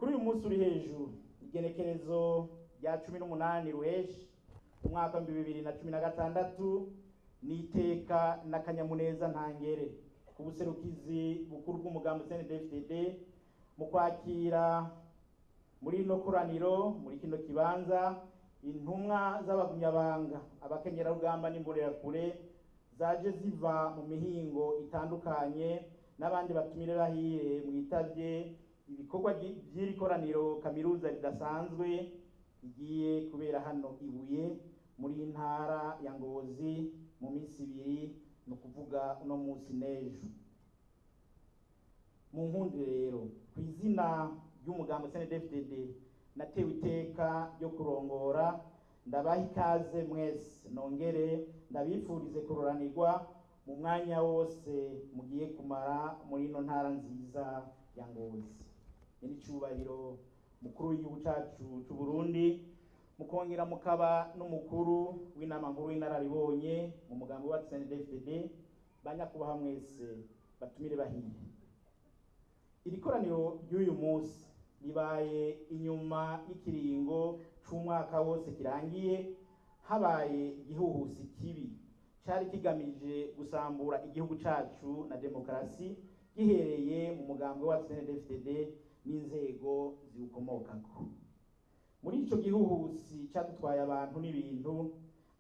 Kuri uyu munsi uri hejuru, igenekerezo rya 18 Ruheshi umwaka 2016, n'iteka n'akanyamuneza ntangere ku buserukizi bukuru bw'umugambi CNDD-FDD mu kwakira muri rino koraniro, muri kino kibanza, intumwa z'abagumyabanga, abakenyerarugamba n'imbonerakure zaje ziva mu mihingo itandukanye, n'abandi batumire bahire mwitavye ibikorwa by'iri koraniro kaminuza ridasanzwe rigiye kubera hano Ibuye muri ntara ya Ngozi mu minsi ibiri, ni ukuvuga uno munsi n'ejo. Mu nkundire rero, ku izina ry'umugambi CNDD-FDD natewe iteka ryo kurongora, ndabaha ikaze mwese, nongere ndabifurize kuroranirwa mu mwanya wose mugiye kumara muri ino ntara nziza ya Ngozi. Nyir'icyubahiro mukuru w'igihugu cyacu cy'u Burundi, mukongera mukaba n'umukuru w'inama nkuru w'inararibonye mu mugambi wa CNDD-FDD, banyakubaha mwese batumire bahiye, iri koraniro ry'uyu munsi ribaye inyuma y'ikiringo c'umwaka wose kirangiye habaye igihuhusi kibi cari kigamije gusambura igihugu cacu na demokarasi, gihereye mu mugambi wa CNDD-FDD n'inzego ziwukomokako. Muri ico gihuhusi cadutwaye abantu n'ibintu,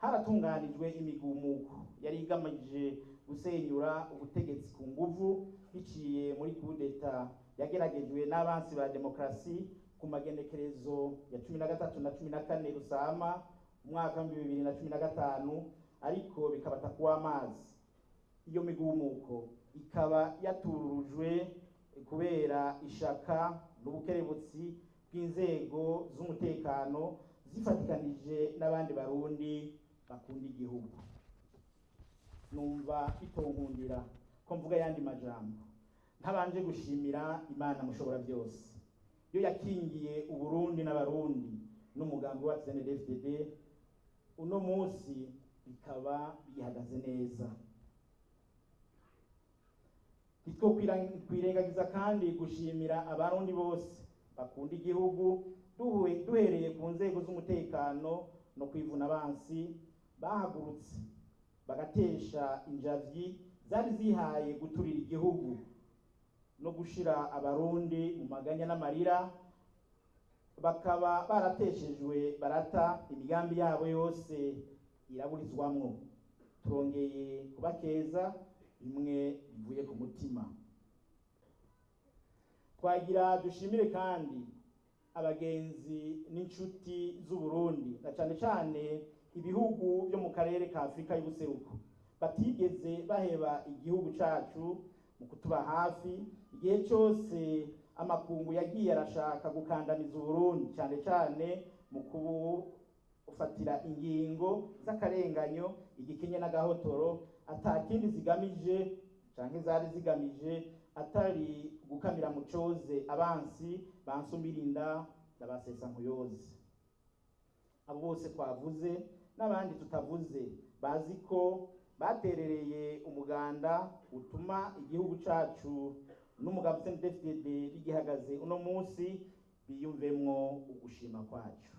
haratunganijwe imigumuko yari igamije gusenyura ubutegetsi ku nguvu biciye muri kudeta yageragejwe n'abansi ba demokarasi ku magenekerezo ya 13 na 14 Rusama umwaka wa 2015, ariko bikabata kuwa amazi. Iyo migumuko ikaba yatururujwe kubera ishaka n'ubukerebutsi bw'inzego z'umutekano zifatikanije n'abandi Barundi bakunda igihugu. Numva bitonkundira ko mvuga yandi majambo ntabanje gushimira Imana Mushobora byose, yo yakingiye Uburundi n'Abarundi n'umugambi wa CNDD-FDD, uno munsi bikaba bihagaze neza. Ntitwokwirengagiza kandi gushimira Abarundi bose bakunda igihugu, duhereye ku nzego z'umutekano no kwivuna abansi, bahagurutse bagatesha injavyi zari zihaye guturira igihugu no gushira Abarundi mu maganya n'amarira, bakaba barateshejwe barata imigambi yabo yose iraburizwamwo. Turongeye kubakeza bimwe bivuye ku mutima. Twagira dushimire kandi abagenzi n'inshuti z'u Burundi, na cane cane ibihugu byo mu karere ka Afurika y'ubuseruko, batigeze baheba igihugu cacu mu kutuba hafi igihe cyose amakungu yagiye arashaka gukandamiza Uburundi, cane cane mu kubufatira ingingo z'akarenganyo, igikenye n'agahotoro, atakindi zigamije canke zari zigamije atari gukamira mu coze abansi bansumirinda ndabasesa nkuyoze. Abo bose twavuze n'abandi tutavuze bazi ko baterereye umuganda utuma igihugu cacu n'umugambi CNDD-FDD bigihagaze uno munsi, biyumvemwo ugushima kwacu.